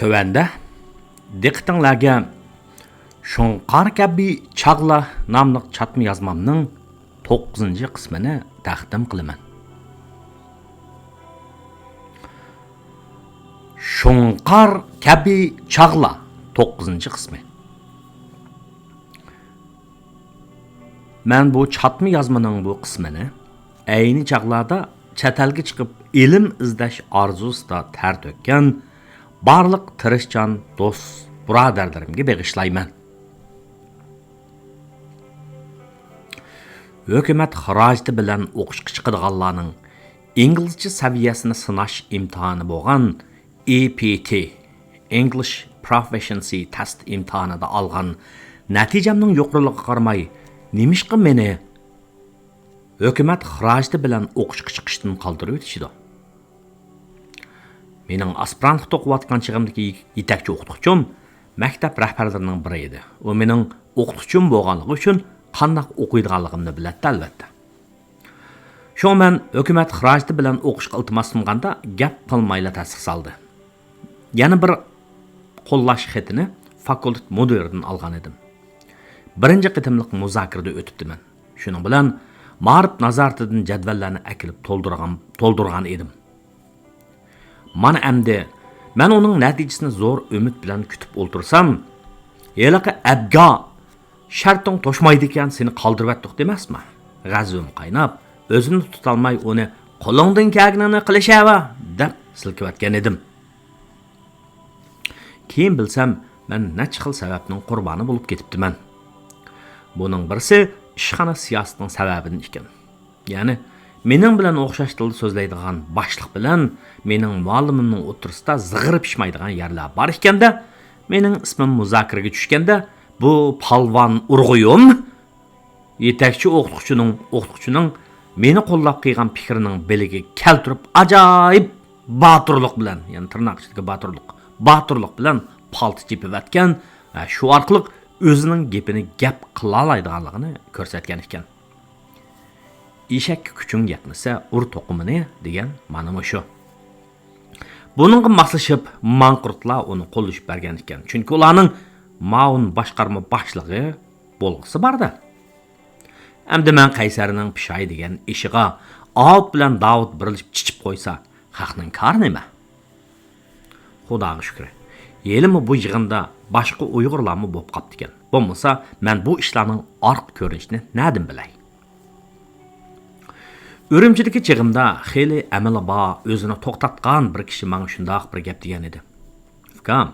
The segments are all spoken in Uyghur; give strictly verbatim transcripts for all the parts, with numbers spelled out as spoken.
تۆۋەندە دىققىتىڭلارگە شۇڭقار كەبى چاغلا ناملىق چاتما يازمامنىڭ توققۇزىنچى قىسمىنى تەقدىم قىلىمەن. شۇڭقار كەبى چاغلا، توققۇزىنچى قىسمى. مەن بۇ چاتما يازمىنىڭ بۇ قىسمىنى ئەينى چاغلاردا چەت ئەلگە چىقىپ ئىلىم ئىزدەش ئارزۇسىدا تەر تۆككەن بارلىق تىرىشچان دوست بۇرادەرلىرىمگە بېغىشلايمەن. ھۆكۈمەت خىراجىتى بىلەن ئوقۇشقا چىقىدىغانلارنىڭ ئىنگلىزچە سەۋىيەسىنى سىناش ئىمتىھانى بولغان ئى پى تى، English Proficiency Test ئىمتىھانىدا ئالغان نەتىجەمنىڭ يۇقىرىلىقىغا قارىماي، نېمىشقا مېنى ھۆكۈمەت خىراجىتى بىلەن ئوقۇشقا چىقىشتىن قالدۇرۇۋېتىشىدۇ؟ مېنىڭ ئاسپىرانتلىقتا ئوقۇۋاتقان چېغىمدىكى يېتەكچى ئوقۇتقۇچۇم مەكتەپ رەھبەرلىرىنىڭ بىرى ئىدى. ئۇ مېنىڭ ئوقۇتقۇچۇم بولغانلىقى ئۈچۈن قانداق ئوقۇيدىغانلىقىمنى بىلەتتى، ئەلۋەتتە. شۇڭا مەن ھۆكۈمەت خىراجىتى بىلەن ئوقۇشقا ئىلتىماسلانغاندا گەپ قىلمايلا تەستىق سالدى. يەنە بىر قوللاش خېتىنى فاكۇلتېت مۇدىرىدىن ئالغان ئىدىم. بىرىنچى قېتىملىق مۇزاكىرىدە ئۆتۈپتىمەن. شۇنىڭ بىلەن مائارىپ نازارىتىدىن جەدۋەللەرنى ئەكېلىپ تولدۇرغان، تولدۇرغان ئىدىم. مانا ئەمدى مەن ئۇنىڭ نەتىجىسىنى زور ئۈمىد بىلەن كۈتۈپ ئولتۇرسام، ھېلىقى ئەبگا شەرتىڭ توشمايدىكەن، سېنى قالدۇرۇۋەتتۇق دېمەسمۇ؟ غەزىپىم قايناپ، ئۆزۈمنى تۇتالماي ئۇنى قولۇڭدىن كەلگىنىنى قىلىشەۋە دەپ سىلكىۋەتكەن ئىدىم. كېيىن بىلسەم، مەن نەچچە خىل سەۋەبنىڭ قۇربانى بولۇپ كېتىپتىمەن. بۇنىڭ بىرسى ئىشخانا سىياسىتىنىڭ سەۋەبىدىن ئىكەن. يەنى، مېنىڭ بىلەن ئوخشاش تىلدا سۆزلەيدىغان باشلىق بىلەن مېنىڭ مۇئەللىمىمنىڭ ئوتتۇرىسىدا زىغىر پىشمايدىغان يەرلەر بار ئىكەندە، مېنىڭ ئىسمىم مۇزاكىرىگە چۈشكەندە، بۇ پالۋان ئۇرغۇيۇم يېتەكچى ئوقۇتقۇچىنىڭ، ئوقۇتقۇچىنىڭ مېنى قوللاپ قىلغان پىكرىنىڭ بىلىگە كەلتۈرۈپ ئاجايىپ باتۇرلۇق بىلەن، يەنى تىرناق ئىچىدىكى باتۇرلۇق، باتۇرلۇق بىلەن پالتا چېپىۋەتكەن ۋە شۇ ئارقىلىق ئۆزىنىڭ گېپىنى گەپ قىلالايدىغانلىقىنى كۆرسەتكەن ئىكەن. «ئېشەككە كۈچۈڭ يەتمىسە، ئۇر توقۇمىنى» دېگەن مانا مۇشۇ. بۇنىڭغا ماسلىشىپ، ماڭقۇرتلار ئۇنى قوللىشىپ بەرگەن ئىكەن. چۈنكى ئۇلارنىڭ مائۇن باشقارما باشلىقى بولغۇسى بار-دە. ئەمدى مەن قەيسەرنىڭ پىشاي دېگەن ئىشىغا ئاۋۇت بىلەن داۋۇت بىرلىشىپ چىچىپ قويسا، خەقنىڭ كارى نېمە؟ خۇداغا شۈكرى، ھېلىمۇ بۇ يىغىندا باشقا ئۇيغۇرلارمۇ بولۇپ قاپتىكەن. بولمىسا، مەن بۇ ئىشلارنىڭ ئارقا كۆرۈنۈشىنى نەدىن بىلەي؟ ئۈرۈمچىدىكى چېغىمدا خېلى ئەمىلى بار، ئۆزىنى توختاتقان بىر كىشى ماڭا شۇنداق بىر گەپ دېگەن ئىدى. «ئۇكام،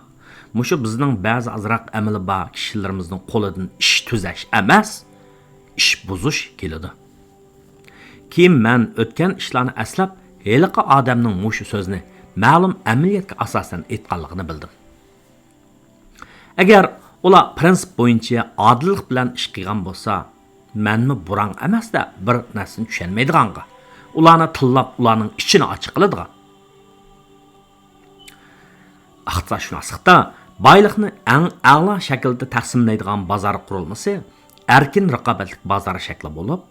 مۇشۇ بىزنىڭ بەزى ئازراق ئەمىلى بار كىشىلىرىمىزنىڭ قولىدىن ئىش تۈزەش ئەمەس، ئىش بۇزۇش كېلىدۇ.» كېيىن مەن ئۆتكەن ئىشلارنى ئەسلەپ، ھېلىقى ئادەمنىڭ مۇشۇ سۆزنى مەلۇم ئەمەلىيەتكە ئاساسەن ئېيتقانلىقىنى بىلدىم. ئەگەر ئۇلار پىرىنسىپ بويىچە ئادىللىق بىلەن ئىش قىلغان بولسا، مەنمۇ بۇراڭ ئەمەس-دە، بىر نەرسىنى چۈشەنمەيدىغانغا، ئۇلارنى تىللاپ، ئۇلارنىڭ ئىچىنى ئاچ قىلىدىغان. ئىقتىسادشۇناسلىقتا بايلىقنى ئەڭ ئەلا شەكىلدە تەقسىملەيدىغان بازار قۇرۇلمىسى ئەركىن رىقابەتلىك بازار شەكلى بولۇپ،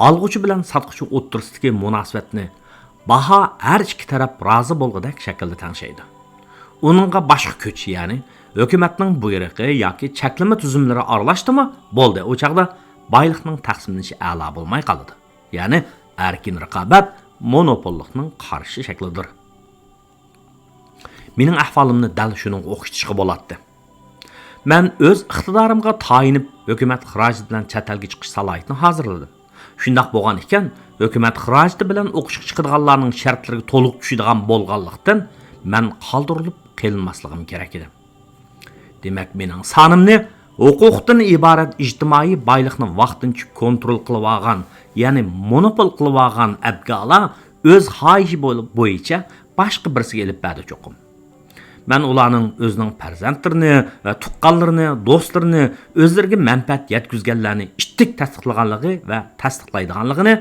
ئالغۇچى بىلەن ساتقۇچى ئوتتۇرىسىدىكى مۇناسىۋەتنى باھا ھەر ئىككى تەرەپ رازى بولغۇدەك شەكىلدە تەڭشەيدۇ. ئۇنىڭغا باشقا كۈچ، يەنى ھۆكۈمەتنىڭ بۇيرۇقى ياكى چەكلىمە تۈزۈملىرى ئارىلاشتىمۇ، بولدى، ئۇ چاغدا بايلىقنىڭ تەقسىملىنىشى ئەلا بولماي قالىدۇ. يەنى ئەركىن رىقابەت مونوپوللۇقنىڭ قارشى شەكلىدۇر. مېنىڭ ئەھۋالىمنى دەل شۇنىڭغا ئوخشىتىشقا بولاتتى. مەن ئۆز ئىقتىدارىمغا تايىنىپ، ھۆكۈمەت خىراجىتى بىلەن چەت ئەلگە چىقىش سالاھىيىتىنى ھازىرلىدىم. شۇنداق بولغان ئىكەن، ھۆكۈمەت خىراجىتى بىلەن ئوقۇشقا چىقىدىغانلارنىڭ شەرتلىرىگە تولۇق چۈشىدىغان بولغانلىقتىن، مەن قالدۇرۇلۇپ قېلىنماسلىقىم كېرەك ئىدى. دېمەك، مېنىڭ سانىمنى ھوقۇقتىن ئىبارەت ئىجتىمائىي بايلىقنى ۋاقتىنچە كونترول قىلىۋالغان، يەنى مونوپول قىلىۋالغان ئەبگالار ئۆز خاھىشى بوي-، بويىچە باشقا بىرسىگە ئېلىپ بەردى چوقۇم. مەن ئۇلارنىڭ ئۆزىنىڭ پەرزەنتلىرىنى ۋە تۇغقانلىرىنى، دوستلىرىنى، ئۆزلىرىگە مەنپەئەت يەتكۈزگەنلەرنى ئىتتىك تەستىقلىغانلىقى ۋە تەستىقلايدىغانلىقىنى،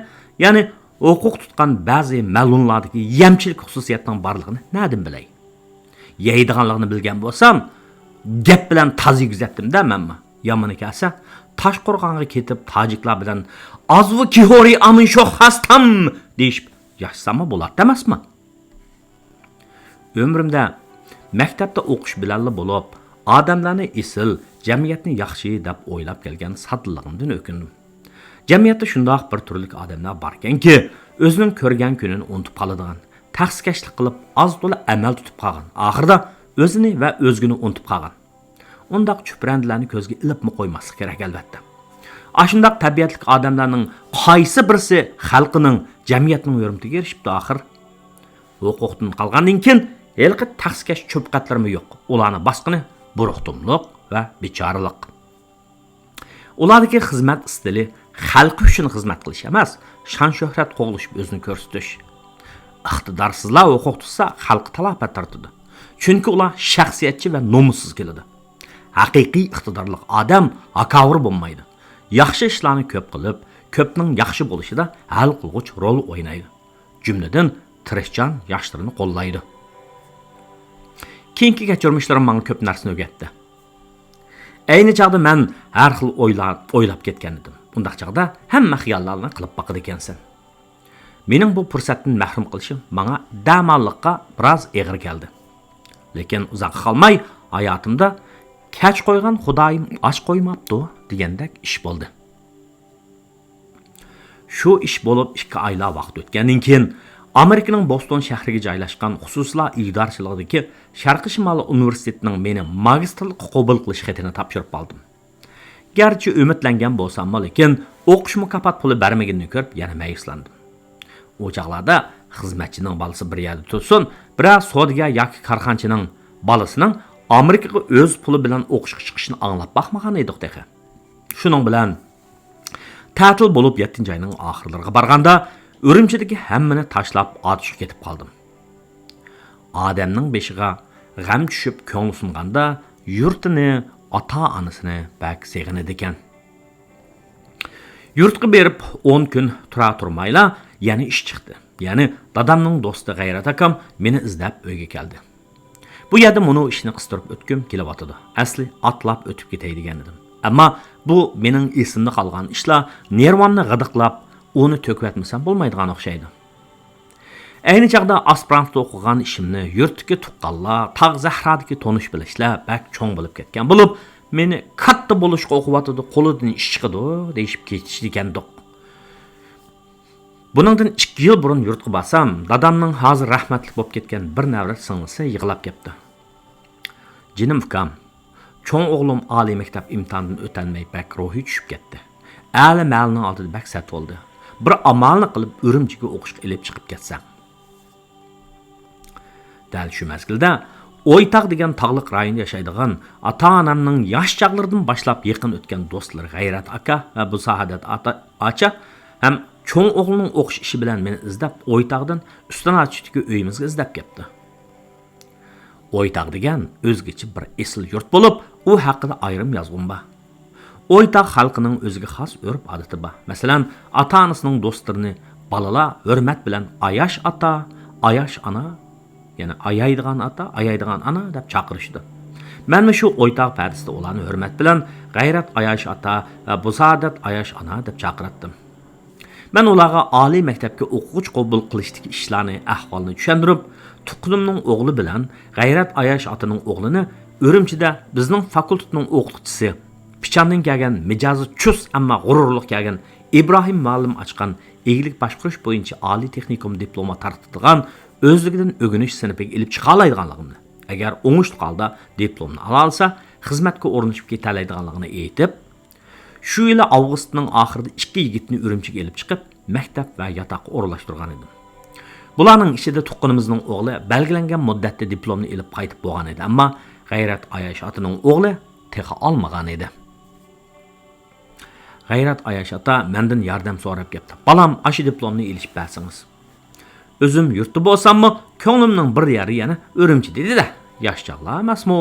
يەنى ھوقۇق تۇتقان بەزى مەلۇنلاردىكى يەمچىلىك خۇسۇسىيەتنىڭ بارلىقىنى نەدىن بىلەي؟ يەيدىغانلىقىنى بىلگەن بولسام، گەپ بىلەن تازا يېگۈزەتتىم-دە مەنمۇ. يامىنى كەلسە، تاشقورغانغا كېتىپ، تاجىكلار بىلەن «ئازۋۇ كىھورى ئامىن شوخ خاستام» دېيىشىپ ياشىساممۇ بولاتتى ئەمەسمۇ؟ ئۆمرۈمدە مەكتەپتە ئوقۇش بىلەنلا بولۇپ، ئادەملەرنى ئېسىل، جەمئىيەتنى ياخشى دەپ ئويلاپ كەلگەن ساددىلىقىمدىن ئۆكۈندۈم. جەمئىيەتتە شۇنداق بىر تۈرلۈك ئادەملەر باركەنكى، ئۆزىنىڭ كۆرگەن كۈنىنى ئۇنتۇپ قالىدىغان، تەخسىكەشلىك قىلىپ، ئاز-تولا ئەمەل تۇتۇپ قالغان، ئاخىرىدا ئۆزىنى ۋە ئۆزگىنى ئۇنتۇپ قالغان. ئۇنداق چۈپرەندىلەرنى كۆزگە ئىلىپمۇ قويماسلىق كېرەك، ئەلۋەتتە. ئاشۇنداق تەبىئەتلىك ئادەملەرنىڭ قايسى بىرسى خەلقنىڭ، جەمئىيەتنىڭ ھۆرمىتىگە ئېرىشىپتۇ ئاخىر؟ ھوقۇقتىن قالغاندىن كېيىن، ھېلىقى تەخسىكەش چۆپقەتلىرىمۇ يوق. ئۇلارنى باسقىنى بۇرۇقتۇملۇق ۋە بىچارىلىق. ئۇلاردىكى خىزمەت ئىستىلى خەلقى ئۈچۈن خىزمەت قىلىش ئەمەس، شان-شۆھرەت قوغلىشىپ ئۆزىنى كۆرسىتىش. ئىقتىدارسىزلار ھوقۇق تۇتسا، خەلققە تالاپەت تارتىدۇ. چۈنكى ئۇلار شەخسىيەتچى ۋە نومۇسسىز كېلىدۇ. ھەقىقىي ئىقتىدارلىق ئادەم ھاكاۋۇر بولمايدۇ. ياخشى ئىشلارنى كۆپ قىلىپ، كۆپنىڭ ياخشى بولۇشىدا ھەل قىلغۇچ رول ئوينايدۇ. جۈملىدىن تىرىشچان ياشلىرىنى قوللايدۇ. كېيىنكى كەچۈرمىشلىرىم ماڭا كۆپ نەرسىنى ئۆگەتتى. ئەينى چاغدا مەن ھەر خىل ئويلار ئويلاپ كەتكەن ئىدىم. ئۇنداق چاغدا ھەممە خىياللارنى قىلىپ باقىدىكەنسەن. مېنىڭ بۇ پۇرسەتتىن مەھرۇم قىلىشىم ماڭا دەماللىققا بىراز ئېغىر كەلدى. لېكىن ئۇزاققا قالماي ھاياتىمدا «كەچ قويغان خۇدايىم ئاچ قويماپتۇ» دېگەندەك ئىش بولدى. شۇ ئىش بولۇپ ئىككى ئايلار ۋاقىت ئۆتكەندىن كېيىن، ئامېرىكىنىڭ بوستون شەھىرىگە جايلاشقان خۇسۇسىيلار ئىدارىچىلىقىدىكى شەرقىي شىمالىي ئۇنىۋېرسىتېتىنىڭ مېنى ماگىستىرلىققا قوبۇل قىلىش خېتىنى تاپشۇرۇپ ئالدىم. گەرچە ئۈمىدلەنگەن بولساممۇ، لېكىن ئوقۇش مۇكاپات پۇلى بەرمىگىنىنى كۆرۈپ يەنە مەيۈسلاندىم. ئۇ چاغلاردا خىزمەتچىنىڭ بالىسى بىر يەردە تۇرسۇن، بىرەر سودىگەر ياكى كارخانىچىنىڭ بالىسىنىڭ ئامېرىكىغا ئۆز پۇلى بىلەن ئوقۇشقا چىقىشىنى ئاڭلاپ باقمىغان ئىدۇق تېخى. شۇنىڭ بىلەن تەتىل بولۇپ يەتتىنچى ئاينىڭ ئاخىرلىرىغا بارغاندا، ئۈرۈمچىدىكى ھەممىنى تاشلاپ ئاتۇشقا كېتىپ قالدىم. ئادەمنىڭ بېشىغا غەم چۈشۈپ كۆڭلى سۇنغاندا، يۇرتىنى، ئاتا-ئانىسىنى بەك سېغىنىدىكەن. يۇرتقا بېرىپ ئون كۈن تۇرا تۇرمايلا يەنە ئىش چىقتى. يەنى دادامنىڭ دوستى غەيرەت ئاكام مېنى ئىزدەپ ئۆيگە كەلدى. بۇ يەردە مۇنۇ ئىشنى قىستۇرۇپ ئۆتكۈم كېلىۋاتىدۇ. ئەسلى ئاتلاپ ئۆتۈپ كېتەي دېگەنىدىم. ئەمما بۇ مېنىڭ ئېسىمدە قالغان ئىشلار، نېرۋامنى غىدىقلاپ، ئۇنى تۆكۈۋەتمىسەم بولمايدىغان ئوخشايدۇ. ئەينى چاغدا ئاسپىرانتتا ئوقۇغان ئىشىمنى يۇرتتىكى تۇغقانلار، تاغ زەھرادىكى تونۇش-بىلىشلەر بەك چوڭ بولۇپ كەتكەن بولۇپ، مېنى «كاتتا بولۇشقا ئوقۇۋاتىدۇ، قولىدىن ئىش چىقىدۇ» دېيىشىپ كېتىشىدىكەندۇق. بۇنىڭدىن ئىككى يىل بۇرۇن يۇرتقا بارسام، دادامنىڭ ھازىر رەھمەتلىك بولۇپ كەتكەن بىر نەۋرە سىڭلىسى يىغلاپ كەپتۇ. «جېنىم ئۇكام، چوڭ ئوغلۇم ئالىي مەكتەپ ئىمتىھانىدىن ئۆتەلمەي بەك روھى چۈشۈپ كەتتى. ئەلە-مەلىنىڭ ئالدىدا بەك سەت بولدى. بىر ئامالنى قىلىپ ئۈرۈمچىگە ئوقۇشقا ئېلىپ چىقىپ كەتسەڭ.» دەل شۇ مەزگىلدە ئويتاغ دېگەن تاغلىق رايوندا ياشايدىغان، ئاتا-ئانامنىڭ ياش چاغلىرىدىن باشلاپ يېقىن ئۆتكەن دوستلىرى غەيرەت ئاكا ۋە بۇساھادەت ئاتا-، ئاچا ھەم چوڭ ئوغلىنىڭ ئوقۇش ئىشى بىلەن مېنى ئىزدەپ، ئويتاغدىن ئۈستۈن ئاچۇشتىكى ئۆيىمىزگە ئىزدەپ كەپتۇ. ئويتاغ دېگەن ئۆزگىچە بىر ئېسىل يۇرت بولۇپ، ئۇ ھەققىدە ئايرىم يازغۇم بار. ئويتاغ خەلقىنىڭ ئۆزىگە خاس ئۆرپ-ئادىتى بار. مەسىلەن، ئاتا-ئانىسىنىڭ دوستلىرىنى بالىلار ھۆرمەت بىلەن ئاياش ئاتا، ئاياش ئانا، يەنى ئايايدىغان ئاتا، ئايايدىغان ئانا دەپ چاقىرىشىدۇ. مەنمۇ شۇ ئويتاغ پەدىسىدە ئۇلارنى ھۆرمەت بىلەن غەيرەت ئاياش ئاتا ۋە بۇسادەت ئاياش ئانا دەپ چاقىراتتىم. مەن ئۇلارغا ئالىي مەكتەپكە ئوقۇغۇچى قوبۇل قىلىشتىكى ئىشلارنى، ئەھۋالنى چۈشەندۈرۈپ، تۇغقىنىمنىڭ ئوغلى بىلەن غەيرەت ئاياش ئاتىنىڭ ئوغلىنى ئۈرۈمچىدە بىزنىڭ فاكۇلتېتنىڭ ئوقۇتقۇچىسى، پىچاندىن كەلگەن، مىجەزى چۇس، ئەمما غۇرۇرلۇق كەلگەن ئىبراھىم مۇئەللىم ئاچقان ئىگىلىك باشقۇرۇش بويىچە ئالىي تېخنىكوم دىپلومى تارقىتىدىغان ئۆزلۈكىدىن ئۆگىنىش سىنىپىغا ئېلىپ چىقالايدىغانلىقىمنى، ئەگەر ئوڭۇشلۇق ھالدا دىپلومنى ئالالىسا، خىزمەتكە ئورۇنلىشىپ كېتەلەيدىغانلىقىنى ئېيتىپ، شۇ يىلى ئاۋغۇستنىڭ ئاخىرىدا ئىككى يىگىتنى ئۈرۈمچىگە ئېلىپ چىقىپ، مەكتەپ ۋە ياتاققا ئورۇنلاشتۇرغان ئىدىم. بۇلارنىڭ ئىچىدە تۇغقىنىمىزنىڭ ئوغلى بەلگىلەنگەن مۇددەتتە دىپلومنى ئېلىپ قايتىپ بولغان ئىدى، ئەمما غەيرەت ئاياش ئاتىنىڭ ئوغلى تېخى ئالمىغان ئىدى. غەيرەت ئاياش ئاتا مەندىن ياردەم سوراپ كەپتۇ. «بالام، ئاشۇ دىپلومنى ئېلىشىپ بەرسىڭىز.» ئۆزۈم يۇرتتا بولساممۇ، كۆڭلۈمنىڭ بىر يېرى يەنە ئۈرۈمچىدە ئىدى-دە، ياش چاغلار ئەمەسمۇ؟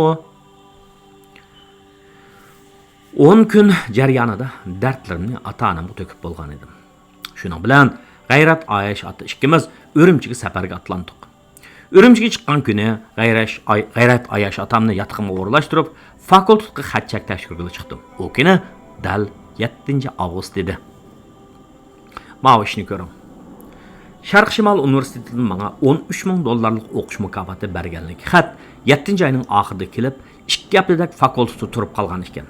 ئون كۈن جەريانىدا دەردلىرىمنى ئاتا-ئانامغا تۆكۈپ بولغان ئىدىم. شۇنىڭ بىلەن غەيرەت ئاياش ئاتا ئىككىمىز ئۈرۈمچىگە سەپەرگە ئاتلاندۇق. ئۈرۈمچىگە چىققان كۈنى غەيرەش-، ئاي-، غەيرەت ئاياش ئاتامنى ياتىقىمغا ئورۇنلاشتۇرۇپ، فاكۇلتېتقا خەت-چەك تەكشۈرگىلى چىقتىم. ئۇ كۈنى دەل يەتتىنچى ئاۋغۇست ئىدى. ماۋۇ ئىشنى كۆرۈڭ. شەرقىي شىمال ئۇنىۋېرسىتېتىدىن ماڭا ئون ئۈچ مىڭ دوللارلىق ئوقۇش مۇكاپاتى بەرگەنلىكى خەت يەتتىنچى ئاينىڭ ئاخىرىدا كېلىپ، ئىككى ھەپتىدەك فاكۇلتېتتا تۇرۇپ قالغان ئىكەن.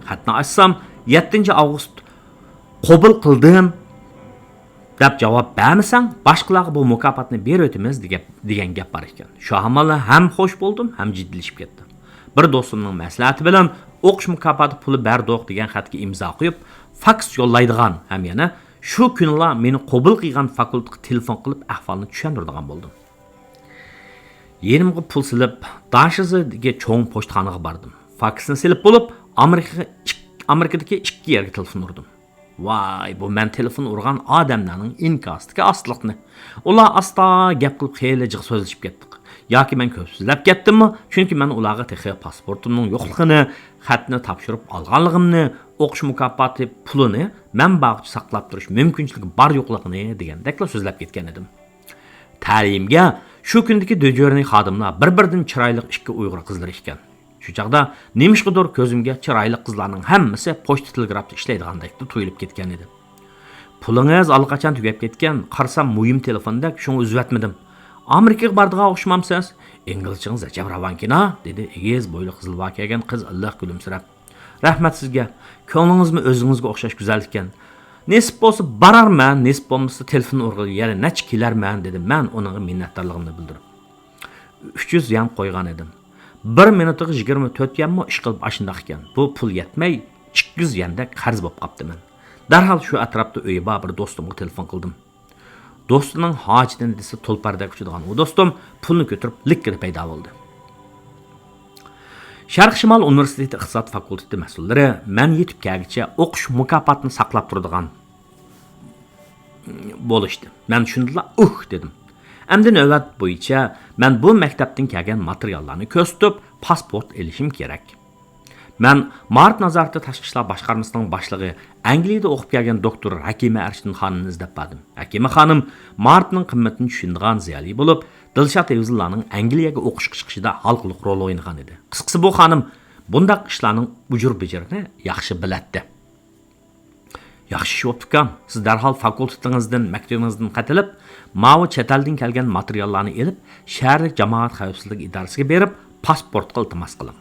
خەتنى ئاچسام، يەتتىنچى ئاۋغۇست، «قوبۇل قىلدىم» دەپ جاۋاب بەرمىسەڭ، باشقىلارغا بۇ مۇكاپاتنى بېرىۋېتىمىز، دېگەن، دېگەن گەپ بار ئىكەن. شۇ ئامالدا ھەم خوش بولدۇم، ھەم جىددىيلىشىپ كەتتىم. بىر دوستۇمنىڭ مەسلىھەتى بىلەن «ئوقۇش مۇكاپاتى پۇلى بەردۇق» دېگەن خەتكە ئىمزا قويۇپ، فاكس يوللايدىغان ھەم يەنە شۇ كۈنىلا مېنى قوبۇل قىلغان فاكۇلتېتقا تېلېفون قىلىپ ئەھۋالنى چۈشەندۈرىدىغان بولدۇم. يېنىمغا پۇل سېلىپ، داشىزېدىكى چوڭ پوچتىخانىغا باردىم. فاكسنى سېلىپ بولۇپ، ئامېرىكىغا ئىك-، ئامېرىكىدىكى ئىككى يەرگە تېلېفون ئۇردۇم. ۋاي، بۇ مەن تېلېفون ئۇرغان ئادەملەرنىڭ ئىنكاسىدىكى ئاستىلىقنى. ئۇلار ئاستا گەپ قىلىپ، خېلى جىق سۆزلىشىپ كەتتۇق. ياكى مەن كۆپ سۆزلەپ كەتتىممۇ؟ چۈنكى مەن ئۇلارغا تېخى پاسپورتۇمنىڭ يوقلۇقىنى، خەتنى تاپشۇرۇپ ئالغانلىقىمنى، ئوقۇش مۇكاپاتى پۇلىنى مەن بارغۇچە ساقلاپ تۇرۇش مۇمكىنچىلىكى بار يوقلۇقىنى دېگەندەكلا سۆزلەپ كەتكەن ئىدىم. تەلىيىمگە شۇ كۈندىكى دېجۇرنىي خادىملار بىر-بىرىدىن چىرايلىق ئىككى ئۇيغۇر قىزلىرى ئىكەن. شۇ چاغدا نېمىشقىدۇر كۆزۈمگە چىرايلىق قىزلارنىڭ ھەممىسى پوچتا تېلېگرافتا ئىشلەيدىغاندەكلا تۇيۇلۇپ كەتكەن ئىدى. «پۇلىڭىز ئاللىقاچان تۈگەپ كەتكەن، قارىسام مۇھىم تېلېفوندەك، شۇڭا ئۈزۈۋەتمىدىم. ئامېرىكىغا بارىدىغان ئوخشىمامسىز؟ ئىنگلىزچىڭىز ئەجەب راۋانكىنا»، دېدى ئېگىز بويلۇق قىزىل ۋاكىيە كىيگەن قىز ئىللىق كۈلۈمسىرەپ. «رەھمەت سىزگە. كۆڭلىڭىزمۇ ئۆزىڭىزگە ئوخشاش گۈزەل ئىكەن. نېسىپ بولسا بارارمەن، نېسىپ بولمىسا تېلېفون ئورقىلىق يەنە نەچچە كېلەرمەن»، دېدىم مەن ئۇنىڭغا مىننەتدارلىقىمنى بىلدۈرۈپ. ئۈچ يۈز يەن قويغان ئىدىم. بىر مىنۇتىغا يىگىرمە تۆت يەنمۇ ئىشقىلىپ ئاشۇنداق ئىكەن. بۇ پۇل يەتمەي، ئىككى يۈز يەندەك قەرز بولۇپ قاپتىمەن. دەرھال شۇ ئەتراپتا ئۆيى بار بىر دوستۇمغا تېلېفون قىلدىم. دوستىنىڭ ھاجىتىنى دېسە تولپاردەك ئۇچىدىغان ئۇ دوستۇم پۇلنى كۆتۈرۈپ لىككىدە پەيدا بولدى. شەرقىي شىمال ئۇنىۋېرسىتېتى ئىقتىساد فاكۇلتېتى مەسئۇللىرى مەن يېتىپ كەلگۈچە ئوقۇش مۇكاپاتىنى ساقلاپ تۇرىدىغان بولۇشتى. مەن شۇندىلا «ئۇھ» دېدىم. ئەمدى نۆۋەت بويىچە مەن بۇ مەكتەپتىن كەلگەن ماتېرىياللارنى كۆرسىتىپ، پاسپورت ئېلىشىم كېرەك. مەن مائارىپ نازارىتى تاشقى ئىشلار باشقارمىسىنىڭ باشلىقى، ئەنگلىيەدە ئوقۇپ كەلگەن دوكتور ھەكىمە ئەرشىدىن خانىمنى ئىزدەپ باردىم. ھەكىمە خانىم مائارىپنىڭ قىممىتىنى چۈشىنىدىغان زىيالىي بولۇپ، دىلشات ھېۋزىللانىڭ ئەنگلىيەگە ئوقۇشقا چىقىشىدا ھالقىلىق رول ئوينىغان ئىدى. قىسقىسى، بۇ خانىم بۇنداق ئىشلارنىڭ ئۇجۇر-بېجىرىنى ياخشى بىلەتتى. «ياخشى ئىش بوپتۇكەن، سىز دەرھال فاكۇلتېتىڭىزدىن، مەكتىپىڭىزدىن خەت ئېلىپ، ماۋۇ چەت ئەلدىن كەلگەن ماتېرىياللارنى ئېلىپ، شەھەرلىك جامائەت خەۋپسىزلىكى ئىدارىسىگە بېرىپ، پاسپورتقا ئىلتىماس قىلىڭ.»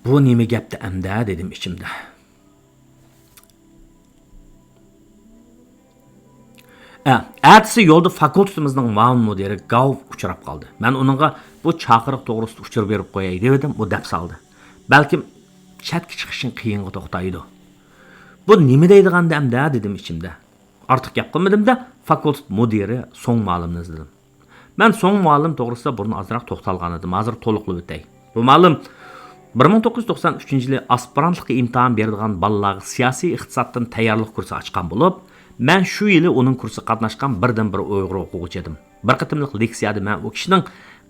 «بۇ نېمە گەپتە ئەمدى؟» دېدىم ئىچىمدە. ئە، ئەتىسى يولدا فاكۇلتېتىمىزنىڭ مۇئاۋىن مۇدىرى گاۋ ئۇچراپ قالدى. مەن ئۇنىڭغا بۇ چاقىرىق توغرىسىدا ئۇچۇر بېرىپ قوياي دېۋىدىم، ئۇ دەپ سالدى. «بەلكىم چەتكە چىقىشىڭ قىيىنغا توختايدۇ.» «بۇ نېمە دەيدىغاندە ئەمدى ھە؟» دېدىم ئىچىمدە. ئارتۇق گەپ قىلمىدىم-دە، فاكۇلتېت مۇدىرى سوڭ مۇئەللىمنى ئىزلىدىم. مەن سوڭ مۇئەللىم توغرىسىدا بۇرۇن ئازراق توختالغانىدىم، ھازىر تولۇقلاپ ئۆتەي. بۇ مۇئەللىم بىر مىڭ توققۇز يۈز توقسان ئۈچىنچى يىلى ئاسپىرانتلىققا ئىمتىھان بېرىدىغان بالىلارغا سىياسىي ئىقتىسادتىن تەييارلىق كۇرسى ئاچقان بولۇپ، مەن شۇ يىلى ئۇنىڭ كۇرسىغا قاتناشقان بىردىنبىر ئۇيغۇر ئوقۇغۇچى ئىدىم. بىر قېتىملىق لېكسىيەدە مەن ئۇ كىشىنىڭ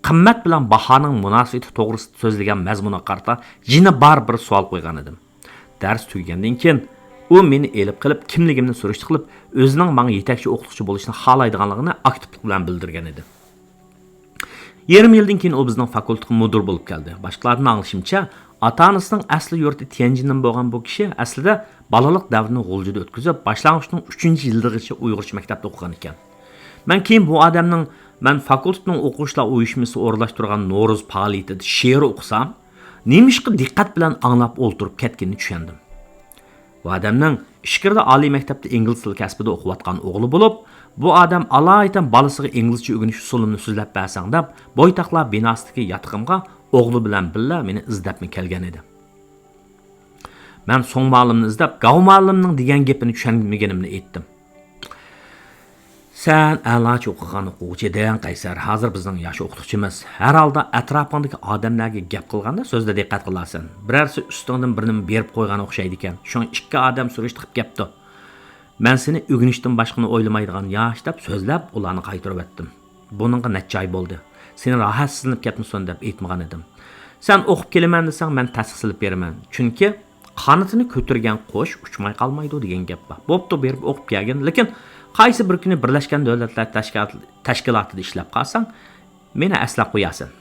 قىممەت بىلەن باھانىڭ مۇناسىۋىتى توغرىسىدا سۆزلىگەن مەزمۇنىغا قارىتا يەنە بار بىر سوئال قويغانىدىم. دەرس تۈگىگەندىن كېيىن ئۇ مېنى ئېلىپ قېلىپ، كىملىكىمنى سۈرۈشتە قىلىپ، ئۆزىنىڭ ماڭا يېتەكچى ئوقۇتقۇچى بولۇشنى خالايدىغانلىقىنى ئاكتىپلىق بىلەن بىلدۈرگەن ئىدى. يېرىم يىلدىن كېيىن ئۇ بىزنىڭ فاكۇلتېتقا مۇدىر بولۇپ كەلدى. باشقىلاردىن ئاڭلىشىمچە، ئاتا-ئانىسىنىڭ ئەسلى يۇرتى تيەنجىندىن بولغان بۇ كىشى ئەسلىدە بالىلىق دەۋرىنى غۇلجىدا ئۆتكۈزۈپ، باشلانغۇچنىڭ ئۈچىنچى يىلىغىچە ئۇيغۇرچە مەكتەپتە ئوقۇغان ئىكەن. مەن كېيىن بۇ ئادەمنىڭ مەن فاكۇلتېتنىڭ ئوقۇغۇچىلار ئۇيۇشمىسى ئورۇنلاشتۇرغان نورۇز پائالىيىتىدە شېئىر ئوقۇسام، نېمىشقا دىققەت بىلەن ئاڭلاپ ئولتۇرۇپ كەتكىنىنى چۈشەندىم. بۇ ئادەمنىڭ ئىچكىرىدە ئالىي مەكتەپتە ئىنگلىز تىلى كەسپىدە ئوقۇۋاتقان ئوغلى بولۇپ، بۇ ئادەم ئالايىتەن بالىسىغا ئىنگلىزچە ئۆگىنىش ئۇسۇلۇمنى سۆزلەپ بەرسەڭ دەپ، بويتاقلار بىناسىدىكى ياتىقىمغا ئوغلى بىلەن بىللە مېنى ئىزدەپمۇ كەلگەن ئىدى. مەن سوڭ مۇئەللىمنى ئىزدەپ، گاۋ مۇئەللىمنىڭ دېگەن گېپىنى چۈشەنمىگىنىمنى ئېيتتىم. سەن ئەلاچە ئوقۇغان ئوقۇغۇچى ئىدىڭ، قەيسەر. ھازىر بىزنىڭ ياخشى ئوقۇتقۇچىمىز. ھەر ھالدا ئەتراپىڭدىكى ئادەملەرگە گەپ قىلغاندا سۆزدە دىققەت قىلارسەن. بىرەرسى ئۈستۈڭدىن بىر نېمە بېرىپ قويغان ئوخشايدىكەن. شۇڭا ئىككى ئادەم سۈرۈشتە قىلىپ كەپتۇ. مەن سېنى ئۆگىنىشتىن باشقىنى ئويلىمايدىغان ياش دەپ سۆزلەپ، ئۇلارنى قايتۇرۇۋەتتىم. بۇنىڭغا نەچچە ئاي بولدى. سېنى راھەتسىزلىنىپ كەتمىسۇن دەپ ئېيتمىغان ئىدىم. سەن ئوقۇپ كېلىمەن دېسەڭ، مەن تەستىق سېلىپ بېرىمەن. چۈنكى قانىتىنى كۆتۈرگەن قۇش ئۇچماي قالمايدۇ دېگەن گەپ بار. بوپتۇ، بېرىپ ئوقۇپ كەلگىن، لېكىن قايسى بىر كۈنى بىرلەشكەن دۆلەتلەر تەشكىلات-، تەشكىلاتىدا ئىشلەپ قالساڭ، مېنى ئەسلەپ قويارسەن.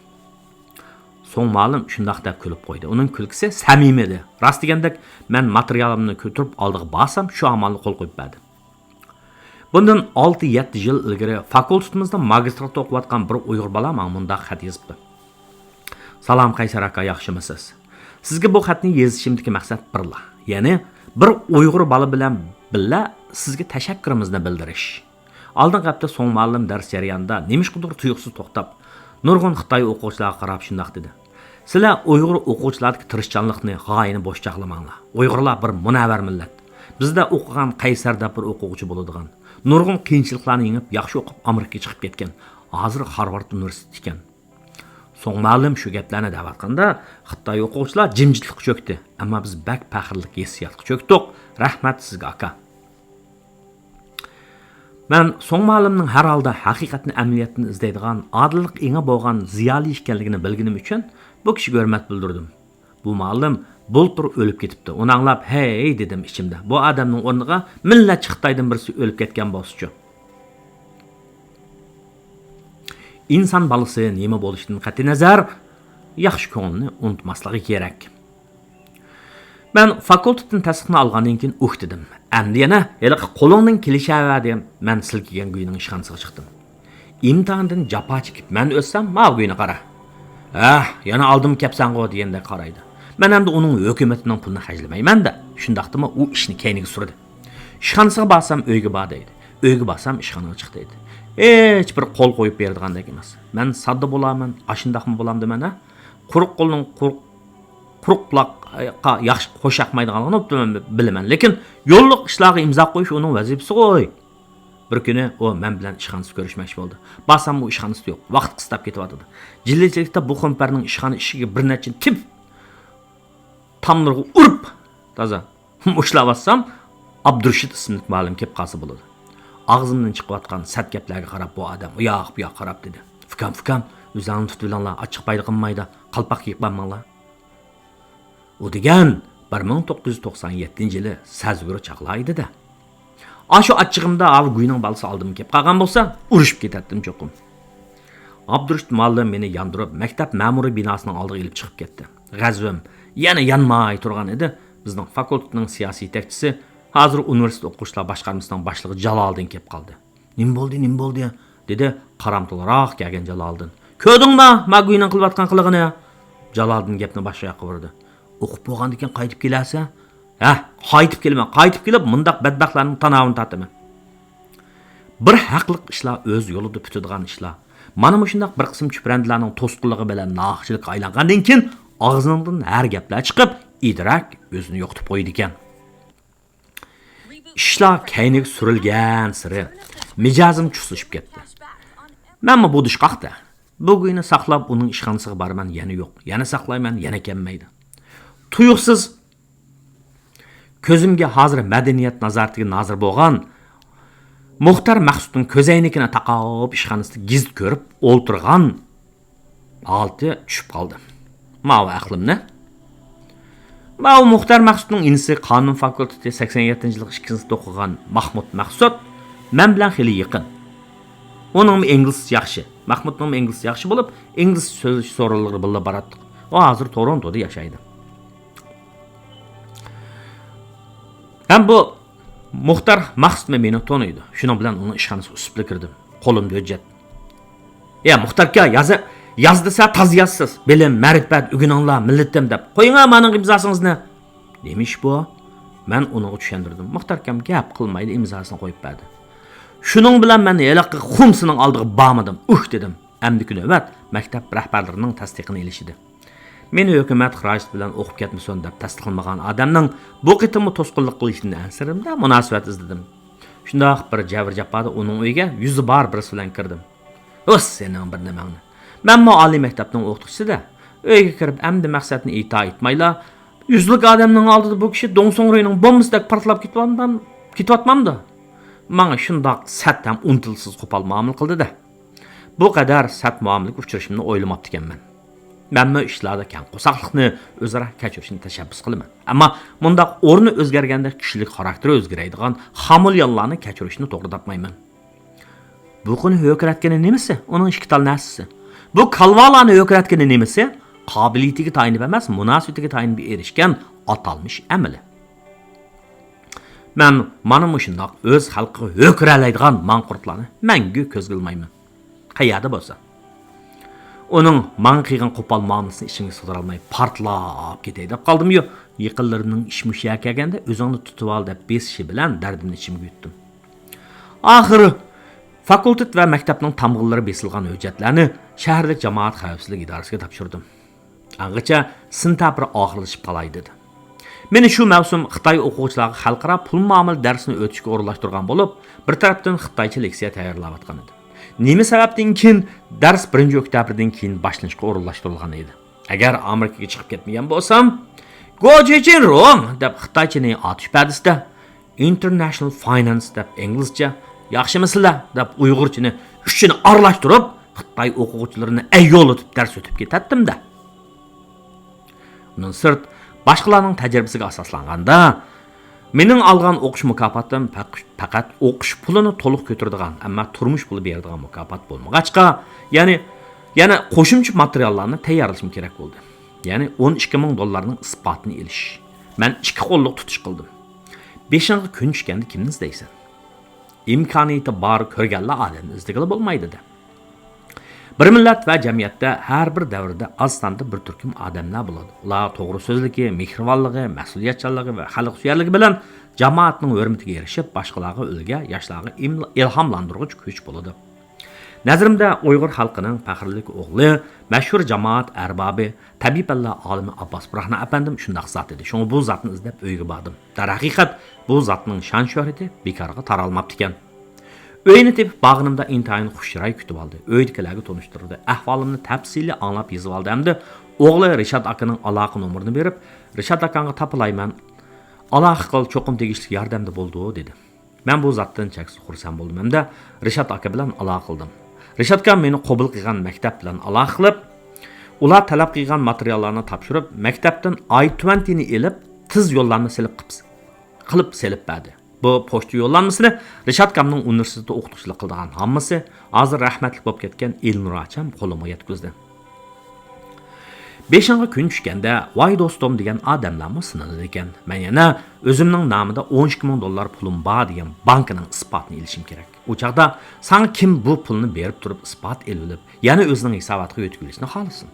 سوڭ مۇئەللىم شۇنداق دەپ كۈلۈپ قويدى. ئۇنىڭ كۈلكىسى سەمىمىي ئىدى. راست دېگەندەك، مەن ماتېرىيالىمنى كۆتۈرۈپ ئالدىغا بارسام، شۇ ئامالدا قول قويۇپ بەردى. بۇندىن ئالتە-يەتتە يىل ئىلگىرى فاكۇلتېتىمىزدا ماگىستراتتا ئوقۇۋاتقان بىر ئۇيغۇر بالا ماڭا مۇنداق خەت يېزىپتۇ. سالام قەيسەر ئاكا، ياخشىمۇسىز؟ سىزگە بۇ خەتنى يېزىشىمدىكى مەقسەت بىرلا، يەنى بىر ئۇيغۇر بالا بىلەن بىللە سىزگە تەشەككۈرىمىزنى بىلدۈرۈش. ئالدىنقى ھەپتە سوڭ مۇئەللىم دەرس جەريانىدا نېمىشقىدۇر تۇيۇقسىز توختاپ، نۇرغۇن خىتاي ئوقۇغۇچىلارغا قاراپ شۇنداق دېدى: سىلەر ئۇيغۇر ئوقۇغۇچىلاردىكى تىرىشچانلىقنى، غايىنى بوش چاغلىماڭلار. ئۇيغۇرلار بىر مۇنەۋۋەر مىللەت. بىزدە ئوقۇغان قەيسەر دەپ بىر ئوقۇغۇچى بولىدىغان. نۇرغۇن قىيىنچىلىقلارنى يېڭىپ، ياخشى ئوقۇپ، ئامېرىكىغا چىقىپ كەتكەن. ھازىر خارۋارد ئۇنىۋېرسىتېتتا ئىكەن. سوڭ مۇئەللىم شۇ گەپلەرنى دەۋاتقاندا، خىتاي ئوقۇغۇچىلار جىمجىتلىققا چۆكتى. ئەمما بىز بەك پەخىرلىك ھېسسىياتقا چۆكتۇق. رەھمەت سىزگە، ئاكا. مەن سوڭ مۇئەللىمنىڭ ھەر ھالدا ھەقىقەتنى ئەمەلىيەتتىن ئىزدەيدىغان، ئادىللىق ئېڭى بولغان زىيالىي ئىكەنلىكىنى بىلگىنىم ئۈچۈن بۇ كىشىگە ھۆرمەت بىلدۈردۈم. بۇ مۇئەللىم بۇلتۇر ئۆلۈپ كېتىپتۇ. ئۇنى ئاڭلاپ، ھەي دېدىم ئىچىمدە، بۇ ئادەمنىڭ ئورنىغا مىللەتچى خىتايدىن بىرسى ئۆلۈپ كەتكەن بولسىچۇ. ئىنسان بالىسى نېمە بولۇشىدىن قەتئىينەزەر، ياخشى كۆڭلىنى ئۇنتۇماسلىقى كېرەك. مەن فاكۇلتېتتىن تەستىقنى ئالغاندىن كېيىن ئۇھ دېدىم. ئەمدى يەنە ھېلىقى قولۇڭدىن كېلىشەۋەر دېگەن مەن سىلكىگەن گۇينىڭ ئىشخانىسىغا چىقتىم. ئىمتىھاندىن جاپا چېكىپ مەن ئۆتسەم، ماۋۇ گۇينى قارا. ھە، يەنە ئالدىمغا كەپسەنغۇ دېگەندەك قارايدۇ. مەن ئەمدى ئۇنىڭ ھۆكۈمىتىنىڭ پۇلىنى خەجلىمەيمەن-دە. شۇنداقتىمۇ ئۇ ئىشنى كەينىگە سۈردى. ئىشخانىسىغا بارسام ئۆيگە بار دەيدۇ. ئۆيگە بارسام ئىشخانىغا چىق دەيدۇ. ھېچ بىر قول قويۇپ بېرىدىغاندەك ئەمەس. مەن ساددا بولارمەن، ئاشۇنداقمۇ بولامدىمەن ھە؟ قۇرۇق قولنىڭ قۇرۇق، قۇرۇق قۇلاققا ياخشى خوش ياقمايدىغانلىقىنى ئوبدان بىلىمەن. لېكىن يوللۇق ئىشلارغا ئىمزا قويۇش ئۇنىڭ ۋەزىپىسىغۇي. بىر كۈنى ئۇ مەن بىلەن ئىشخانىسىدا كۆرۈشمەكچى بولدى. بارسام ئۇ ئىشخانىسىدا يوق. ۋاقىت قىستاپ كېتىۋاتىدۇ. جىلۋىچىلىكتە بۇ خۇمپەرنىڭ ئىشخانا ئىشىكىگە بىر نەچچىنى تېپىپ، تاملىرىغا ئۇرۇپ، تازا مۇشتلاۋاتسام، ئابدۇرېشىت ئىسىملىك مۇئەللىم كېلىپ قالسا بولىدۇ. ئاغزىمدىن چىقىۋاتقان سەت گەپلەرگە قاراپ بۇ ئادەم ئۇياق-بۇياققا قاراپ دېدى: ئۇكام، ئۇكام، ئۆزۈڭنى تۇتۇۋېلىڭلار، ئاچچىق پايدا قىلمايدۇ، قالپاق كىيىپ بارماڭلار. ئۇ دېگەن بىر مىڭ توققۇز يۈز توقسان يەتتىنچى يىلى سەزگۈر چاغلار ئىدى-دە. ئاشۇ ئاچچىقىمدا ئاۋۇ گۇينىڭ بالىسى ئالدىمغا كېلىپ قالغان بولسا، ئۇرۇشۇپ كېتەتتىم چوقۇم. ئابدۇرېشىت مۇئەللىم مېنى ياندۇرۇپ، مەكتەپ مەمۇرىي بىناسىنىڭ ئالدىغا ئېلىپ چىقىپ كەتتى. غەزىپىم يەنە يانماي تۇرغان ئىدى. بىزنىڭ فاكۇلتېتنىڭ سىياسىي يېتەكچىسى، ھازىر ئۇنىۋېرسىتېت ئوقۇغۇچىلار باشقارمىسىنىڭ باشلىقى جالالىدىن كېلىپ قالدى. نېمە بولدى، نېمە بولدى؟ دېدى قارامتۇلراق كەلگەن جالالىدىن. كۆردۈڭما، ما گۇينىڭ قىلىۋاتقان قىلىقىنى؟ جالالىدىن گەپنى باشقا ياققا بۇردى. ئوقۇپ بولغاندىن كېيىن قايتىپ كېلەرسەن؟ ھە، قايتىپ كېلىمەن، قايتىپ كېلىپ مۇنداق بەتبەختلەرنىڭ تاناۋىنى تارتىمەن. بىر ھەقلىق ئىشلار ئۆز يولىدا پۈتىدىغان ئىشلار. مانا مۇشۇنداق بىر قىسىم چۈپرەندىلەرنىڭ توسقۇنلۇقى بىلەن ناھەقچىلىككە ئايلانغاندىن كېيىن، ئاغزىڭدىن ھەر گەپلەر چىقىپ، ئىدراك ئۆزىنى يوقىتىپ قويىدىكەن. ئىشلار كەينىگە سۈرۈلگەنسېرى مىجەزىم چۇسلىشىپ كەتتى. مەنمۇ بۇدۇشقاق-دە. بۇ گۇينى ساقلاپ، ئۇنىڭ ئىشخانىسىغا بارىمەن، يەنە يوق. يەنە ساقلايمەن، يەنە كەلمەيدۇ. تۇيۇقسىز كۆزۈمگە ھازىر مەدەنىيەت نازارىتىگە نازىر بولغان مۇختەر مەخسۇتنىڭ كۆزەينىكىنى تاقاپ، ئىشخانىسىدا گېزىت كۆرۈپ ئولتۇرغان ھالىتى چۈشۈپ قالدى. ماۋۇ ئەقلىمنى. ماۋۇ مۇختەر مەخسۇتنىڭ ئىنىسى، قانۇن فاكۇلتېتى، سەكسەن يەتتىنچى يىللىق ئىككىنچى سىنىپتا ئوقۇغان ماخمۇت مەخسۇت مەن بىلەن خېلى يېقىن. ئۇنىڭمۇ ئىنگلىزچىسى ياخشى. ماخمۇتنىڭمۇ ئىنگلىزچىسى ياخشى بولۇپ، ئىنگلىزچە سۆزلىشىش سورۇنلىرىغا بىللە باراتتۇق. ئۇ ھازىر تورونتودا ياشايدۇ. ھەم بۇ مۇختەر مەخسۇتمۇ مېنى تونۇيدۇ. شۇنىڭ بىلەن ئۇنىڭ ئىشخانىسىغا ئۈسۈپلا كىردىم. قولۇمدا ھۆججەت. يا مۇختەر ئاكا، ياز، ياز دېسە تازا يازسىز. بىلىم، مەرىپەت، ئۆگىنىڭلار، مىللىتىم دەپ. قويۇڭا مانىڭ ئىمزاسىڭىزنى. نېمە ئىش بۇ؟ مەن ئۇنىڭغا چۈشەندۈردۈم. مۇختەر ئاكام گەپ قىلمايلا ئىمزاسىنى قويۇپ بەردى. شۇنىڭ بىلەن مەن ھېلىقى خۇمسىنىڭ ئالدىغا بارمىدىم. ئۇھ دېدىم. ئەمدىكى نۆۋەت مەكتەپ رەھبەرلىرىنىڭ تەستىقىنى ئېلىش ئىدى. مېنى ھۆكۈمەت خىراجىتى بىلەن ئوقۇپ كەتمىسۇن دەپ تەستىقلىمىغان ئادەمنىڭ بۇ قېتىممۇ توسقۇنلۇق قىلىشىدىن ئەنسىرىدىم-دە، مۇناسىۋەت ئىزدىدىم. شۇنداق بىر جەبىر-جاپادا ئۇنىڭ ئۆيىگە يۈزى بار بىرسى بىلەن كىردىم. ھوس، سېنىڭ بىر نېمەڭنى. مەنمۇ ئالىي مەكتەپنىڭ ئوقۇتقۇچىسى-دە. ئۆيگە كىرىپ ئەمدى مەقسەتنى ئېيتا-ئېيتمايلا، يۈزلۈك ئادەمنىڭ ئالدىدا بۇ كىشى دۇڭسۇڭرۇينىڭ بومبىسىدەك پارتلاپ كېتىۋاتمام-، كېتىۋاتمامدۇ؟ ماڭا شۇنداق سەت ھەم ئۇنتۇلۇشسىز قوپال مۇئامىلە قىلدى-دە. بۇ قەدەر سەت مۇئامىلىگە ئۇچرىشىمنى ئويلىماپتىكەنمەن. مەنمۇ ئىشلاردا كەڭ قورساقلىقنى، ئۆزئارا كەچۈرۈشنى تەشەببۇس قىلىمەن. ئەمما مۇنداق ئورنى ئۆزگەرگەندەك كىشىلىك خاراكتېرى ئۆزگىرەيدىغان خامۇليانلارنى كەچۈرۈشنى توغرا تاپمايمەن. بۇ قۇنى ھۆركىرەتكىنى نېمىسى؟ ئۇنىڭ ئىككى تال نەرسىسى. بۇ كالۋالارنى ھۆركىرەتكىنى نېمىسى؟ قابىلىيىتىگە تايىنىپ ئەمەس، مۇناسىۋىتىگە تايىنىپ ئېرىشكەن ئاتالمىش ئەمىلى. مەن مانا مۇشۇنداق ئۆز خەلقىگە ھۆركىرەلەيدىغان ماڭقۇرتلارنى مەڭگۈ كۆزگە ئىلمايمەن. قەيەردە بولسا. ئۇنىڭ ماڭا قىلغان قوپال مۇئامىلىسىنى ئىچىمگە سىغدۇرالماي پارتلاپ كېتەي دەپ قالدىميۇ، يېقىنلىرىمنىڭ ئىش مۇشۇ يەرگە كەلگەندە ئۆزۈڭنى تۇتۇۋال دەپ بېسىشى بىلەن دەردىمنى ئىچىمگە يۇتتۇم. ئاخىرى فاكۇلتېت ۋە مەكتەپنىڭ تامغىلىرى بېسىلغان ھۆججەتلەرنى شەھەرلىك جامائەت خەۋپسىزلىك ئىدارىسىگە تاپشۇردۇم. ئاڭغىچە سېنتەبىر ئاخىرلىشىپ قالاي دېدى. مېنى شۇ مەۋسۇم خىتاي ئوقۇغۇچىلارغا خەلقئارا پۇل مۇئامىلە دەرسىنى ئۆتۈشكە ئورۇنلاشتۇرغان بولۇپ، بىر تەرەپتىن خىتايچە لېكسىيە تەييارلاۋاتقان ئىدى. نېمە سەۋەبتىن كېيىن دەرس بىرىنچى ئۆكتەبىردىن كېيىن باشلىنىشقا ئورۇنلاشتۇرۇلغان ئىدى؟ ئەگەر ئامېرىكىغا چىقىپ كەتمىگەن بولسام، گو جېجىن روڭ دەپ خىتايچىنى ئاتۇش پەدىسىدە، ئىنتېرنېشنال فاينانس دەپ ئىنگلىزچە، ياخشىمۇسىلەر دەپ ئۇيغۇرچىنى ئۈچىنى ئارىلاشتۇرۇپ، خىتاي ئوقۇغۇچىلىرىنى ئەييولىتىپ دەرس ئۆتۈپ كېتەتتىم-دە. ئۇنىڭ سىرت، باشقىلارنىڭ تەجرىبىسىگە ئاساسلانغاندا، مېنىڭ ئالغان ئوقۇش مۇكاپاتىم پەق-، پەقەت ئوقۇش پۇلىنى تولۇق كۆتۈرىدىغان، ئەمما تۇرمۇش پۇلى بېرىدىغان مۇكاپات بولمىغاچقا، يەنى يەنە قوشۇمچە ماتېرىياللارنى تەييارلىشىم كېرەك بولدى. يەنى ئون ئىككى مىڭ دوللارنىڭ ئىسپاتىنى ئېلىش. مەن ئىككى قوللۇق تۇتۇش قىلدىم. بېشىڭغا كۈن چۈشكەندە كىمنى ئىزدەيسەن؟ ئىمكانىيىتى بار كۆرگەنلا ئادەمنى ئىزدىگىلى بولمايدۇ-دە. بىر مىللەت ۋە جەمئىيەتتە ھەر بىر دەۋردە ئاز ساندا بىر تۈركۈم ئادەملەر بولىدۇ. ئۇلار توغرا سۆزلۈكى، مېھرىبانلىقى، مەسئۇلىيەتچانلىقى ۋە خەلقسۆيەرلىكى بىلەن جامائەتنىڭ ھۆرمىتىگە ئېرىشىپ، باشقىلارغا ئۈلگە، ياشلارغا ئىم-، ئىلھاملاندۇرغۇچ كۈچ بولىدۇ. نەزىرىمدە ئۇيغۇر خەلقىنىڭ پەخىرلىك ئوغلى، مەشھۇر جامائەت ئەربابى، تەبىئىي پەنلەر ئالىمى ئابباس بۇرھان ئەپەندىم شۇنداق زات ئىدى. شۇڭا بۇ زاتنى ئىزدەپ ئۆيىگە باردىم. دەرھەقىقەت، بۇ زاتنىڭ شان-شۆھرىتى بىكارغا تارالماپتىكەن. ئۆيىنى تېپىپ بارغىنىمدا ئىنتايىن خۇش چىراي كۈتۈۋالدى. ئۆيدىكىلەرگە تونۇشتۇردى. ئەھۋالىمنى تەپسىلىي ئاڭلاپ يېزىۋالدى ھەمدە ئوغلى رىشات ئاكىنىڭ ئالاقە نومۇرىنى بېرىپ، رىشات ئاكاڭغا تاپىلايمەن، ئالاقە قىل، چوقۇم تېگىشلىك ياردەمدە بولىدۇ، دېدى. مەن بۇ زاتتىن چەكسىز خۇرسەن بولدۇم ھەمدە رىشات ئاكا بىلەن ئالاقە قىلدىم. رىشات ئاكا مېنى قوبۇل قىلغان مەكتەپ بىلەن ئالاقە قىلىپ، ئۇلار تەلەپ قىلغان ماتېرىياللارنى تاپشۇرۇپ، مەكتەپتىن ئاي توۋېنتىنى ئېلىپ، تېز يوللانما سېلىپ قىلىپ، قىلىپ سېلىپ بەردى. بۇ پوچتا يوللانمىسىنى رىشات ئاكامنىڭ ئۇنىۋېرسىتېتتا ئوقۇتقۇچىلىق قىلىدىغان ھاممىسى، ھازىر رەھمەتلىك بولۇپ كەتكەن ئېلنۇر ئاچام قولۇمغا يەتكۈزدى. بېشىڭغا كۈن چۈشكەندە، ۋاي دوستۇم دېگەن ئادەملەرمۇ سىنىلىدىكەن. مەن يەنە ئۆزۈمنىڭ نامىدا ئون ئىككى مىڭ دوللار پۇلۇم بار دېگەن بانكىنىڭ ئىسپاتىنى ئېلىشىم كېرەك. ئۇ چاغدا ساڭا كىم بۇ پۇلنى بېرىپ تۇرۇپ ئىسپات ئېلىۋېلىپ، يەنە ئۆزىنىڭ ھېساباتىغا يۆتكىۋېلىشنى خالىسۇن؟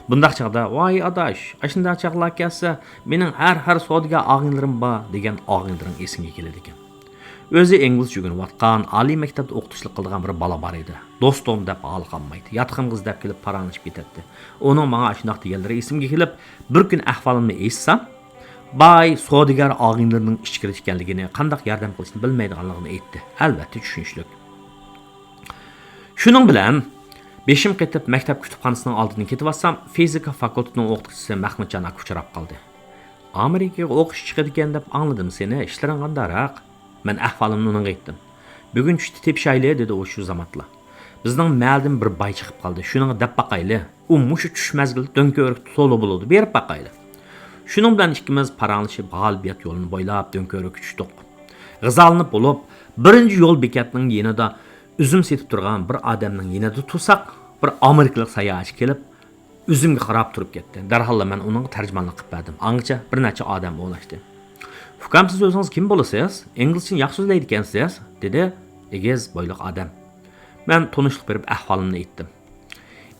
بۇنداق چاغدا، ۋاي ئاداش، ئاشۇنداق چاغلار كەلسە، مېنىڭ ھەر، ھەر سودىگەر ئاغىنىلىرىم بار دېگەن ئاغىنىلىرىڭ ئېسىڭگە كېلىدىكەن. ئۆزى ئىنگلىزچە ئۆگىنىۋاتقان، ئالىي مەكتەپتە ئوقۇتقۇچىلىق قىلىدىغان بىر بالا بار ئىدى. دوستۇم دەپ ھالى قالمايتتى. ياتىقىمغا ئىزدەپ كېلىپ پاراڭلىشىپ كېتەتتى. ئۇنىڭ ماڭا ئاشۇنداق دېگەنلىرى ئېسىمگە كېلىپ، بىر كۈن ئەھۋالىمنى ئېيتسام، باي سودىگەر ئاغىنىلىرىنىڭ ئىچكىرى ئىكەنلىكىنى، قانداق ياردەم قىلىشنى بىلمەيدىغانلىقىنى ئېيتتى. ئەلۋەتتە چۈشىنىشلىك. شۇنىڭ بىلەن بېشىم قېتىپ مەكتەپ كۇتۇپخانىسىنىڭ ئالدىدىن كېتىۋاتسام، فىزىكا فاكۇلتېتىنىڭ ئوقۇتقۇچىسى مەخمۇتجان ئاكا ئۇچراپ قالدى. ئامېرىكىغا ئوقۇشقا چىقىدىكەن دەپ ئاڭلىدىم سېنى، ئىشلىرىڭ قانداقراق؟ مەن ئەھۋالىمنى ئۇنىڭغا ئېيتتىم. بۈگۈن چۈشتە تېپىشايلى، دېدى ئۇ شۇ زامانلا. بىزنىڭ مەھەللىدىن بىر باي چىقىپ قالدى، شۇنىڭغا دەپ باقايلى. ئۇ مۇشۇ چۈش مەزگىلىدە دۆڭكۆۋرۈكتە تولا بولىدۇ، بېرىپ باقايلى. شۇنىڭ بىلەن ئىككىمىز پاراڭلىشىپ، غالىبىيەت يولىنى بويلاپ دۆڭكۆۋرۈككە چۈشتۇق. غىزالىنىپ بولۇپ، بىرىنچى يول بېكەتنىڭ يېنىدا ئۈزۈم سېتىپ تۇرغان بىر ئادەمنىڭ يېنىدا تۇرساق، بىر ئامېرىكىلىق ساياھەتچى كېلىپ، ئۈزۈمگە قاراپ تۇرۇپ كەتتى. دەرھاللا مەن ئۇنىڭغا تەرجىمانلىق قىلىپ بەردىم. ئاڭغىچە بىر نەچچە ئادەم ئولاشتى. «ئۇكام، سىز ئۆزىڭىز كىم بولىسىز؟ ئىنگلىزچىنى ياخشى سۆزلەيدىكەنسىز»، دېدى ئېگىز بويلۇق ئادەم. مەن تونۇشلۇق بېرىپ ئەھۋالىمنى ئېيتتىم.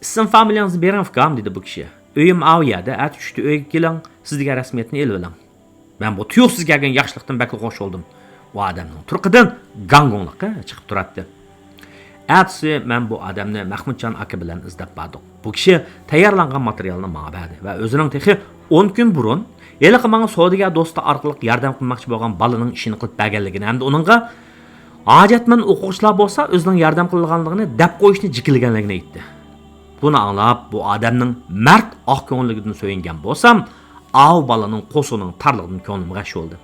«ئىسىم فامىلىڭىزنى بېرىڭ، ئۇكام»، دېدى بۇ كىشى. «ئۆيۈم ئاۋۇ يەردە، ئەتە چۈشتە ئۆيگە كېلىڭ، سىز دېگەن رەسمىيەتنى ئېلىۋېلىڭ.» مەن بۇ تۇيۇقسىز كەلگەن ياخشىلىقتىن بەكلا خوش بولدۇم. ئۇ ئادەمنىڭ تۇرقىدىن گاڭگوڭلۇقى چىقىپ تۇراتتى. ئەتىسى مەن بۇ ئادەمنى مەخمۇتجان ئاكا بىلەن ئىزدەپ باردۇق. بۇ كىشى تەييارلانغان ماتېرىيالنى ماڭا بەردى ۋە ئۆزىنىڭ تېخى ئون كۈن بۇرۇن ھېلىقى ماڭا سودىگەر دوستى ئارقىلىق ياردەم قىلماقچى بولغان بالىنىڭ ئىشىنى قىلىپ بەرگەنلىكىنى ھەمدە ئۇنىڭغا ھاجەتمەن ئوقۇغۇچىلار بولسا ئۆزىنىڭ ياردەم قىلىدىغانلىقىنى دەپ قويۇشنى جىكىلىگەنلىكىنى ئېيتتى. بۇنى ئاڭلاپ، بۇ ئادەمنىڭ مەرد ئاق كۆڭۈللۈكىدىن سۆيۈنگەن بولسام، ئاۋۇ بالىنىڭ قورسىقىنىڭ تارلىقىدىن كۆڭلۈم غەش بولدى.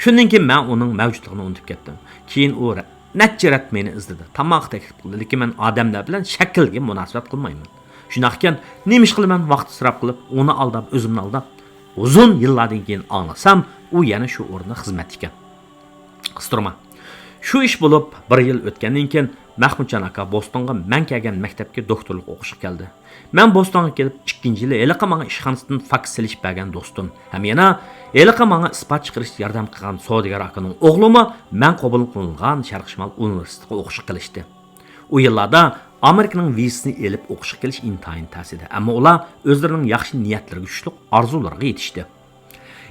شۇندىن كېيىن مەن ئۇنىڭ مەۋجۇتلۇقىنى ئۇنتۇپ كەتتىم. كېيىن ئۇ رە-، نەچچە رەت مېنى ئىزدىدى، تاماق تەكلىپ قىلدى، لېكىن مەن ئادەملەر بىلەن شەكىلگە مۇناسىۋەت قىلمايمەن. شۇنداق ئىكەن، نېمە ئىش قىلىمەن، ۋاقىت ئىسراپ قىلىپ، ئۇنى ئالداپ، ئۆزۈمنى ئالداپ؟ ئۇزۇن يىللاردىن كېيىن ئاڭلىسام، ئۇ يەنە شۇ ئورۇندا خىزمەتتە ئىكەن. قىستۇرما. شۇ ئىش بولۇپ، بىر يىل ئۆتكەندىن كېيىن، مەخمۇتجان ئاكا بوستونغا مەن كەلگەن مەكتەپكە دوكتورلۇق ئوقۇشقا كەلدى. مەن بوستونغا كېلىپ ئىككىنچى يىلى ھېلىقى ماڭا ئىشخانىسىدىن فاكس سېلىشىپ بەرگەن دوستۇم ھەم يەنە ھېلىقى ماڭا ئىسپات چىقىرىشتا ياردەم قىلغان سودىگەر ئاكىنىڭ ئوغلىمۇ مەن قوبۇل قىلىنغان شەرقىي شىمال ئۇنىۋېرسىتېتىغا ئوقۇشقا كېلىشتى. ئۇ يىللاردا ئامېرىكىنىڭ ۋىزىسىنى ئېلىپ ئوقۇشقا كېلىش ئىنتايىن تەس ئىدى، ئەمما ئۇلار ئۆزلىرىنىڭ ياخشى نىيەتلىرىگە چۈشلۈك ئارزۇلىرىغا يېتىشتى.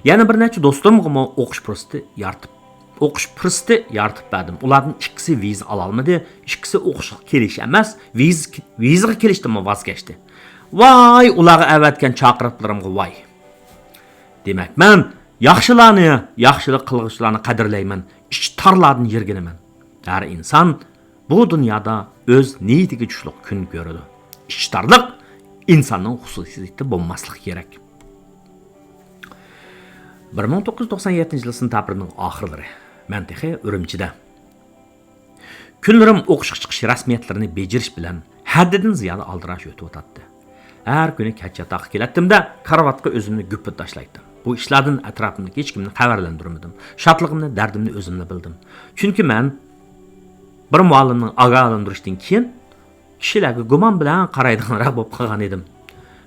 يەنە بىر نەچچە دوستۇمغىمۇ ئوقۇش پۇرسىتى يارىتىپ، ئوقۇش پۇرسىتى يارىتىپ بەردىم. ئۇلاردىن ئىككىسى ۋىزا ئالالمىدى، ئىككىسى ئوقۇشقا كېلىش ئەمەس، ۋىزا، ۋىزىغا كېلىشتىنمۇ ۋاز كەچتى. ۋاي، ئۇلارغا ئەۋەتكەن چاقىرىقلىرىمغا ۋاي! دېمەك، مەن ياخشىلارنى، ياخشىلىق قىلغۇچىلارنى قەدىرلەيمەن، ئىچى تارلاردىن يىرگىنىمەن. ھەر ئىنسان بۇ دۇنيادا ئۆز نىيىتىگە چۈشلۈك كۈن كۆرىدۇ. ئىچى تارلىق ئىنساننىڭ خۇسۇسىيىتى بولماسلىقى كېرەك. بىر مىڭ توققۇز يۈز توقسان يەتتىنچى يىل سېنتەبىرنىڭ ئاخىرلىرى. مەن تېخى ئۈرۈمچىدە. كۈنلىرىم ئوقۇشقا چىقىش رەسمىيەتلىرىنى بېجىرىش بىلەن ھەددىدىن زىيادە ئالدىراش ئۆتۈۋاتاتتى. ھەر كۈنى كەچ ياتاققا كېلەتتىم-دە، كارىۋاتقا ئۆزۈمنى گۈپپە تاشلايتتىم. بۇ ئىشلاردىن ئەتراپىمدىكى ھېچكىمنى خەۋەرلەندۈرمىدىم. شادلىقىمنى، دەردىمنى ئۆزۈملا بىلدىم. چۈنكى مەن بىر مۇئەللىمنىڭ ئاگاھلاندۇرۇشىدىن كېيىن كىشىلەرگە گۇمان بىلەن قارايدىغانراق بولۇپ قالغان ئىدىم.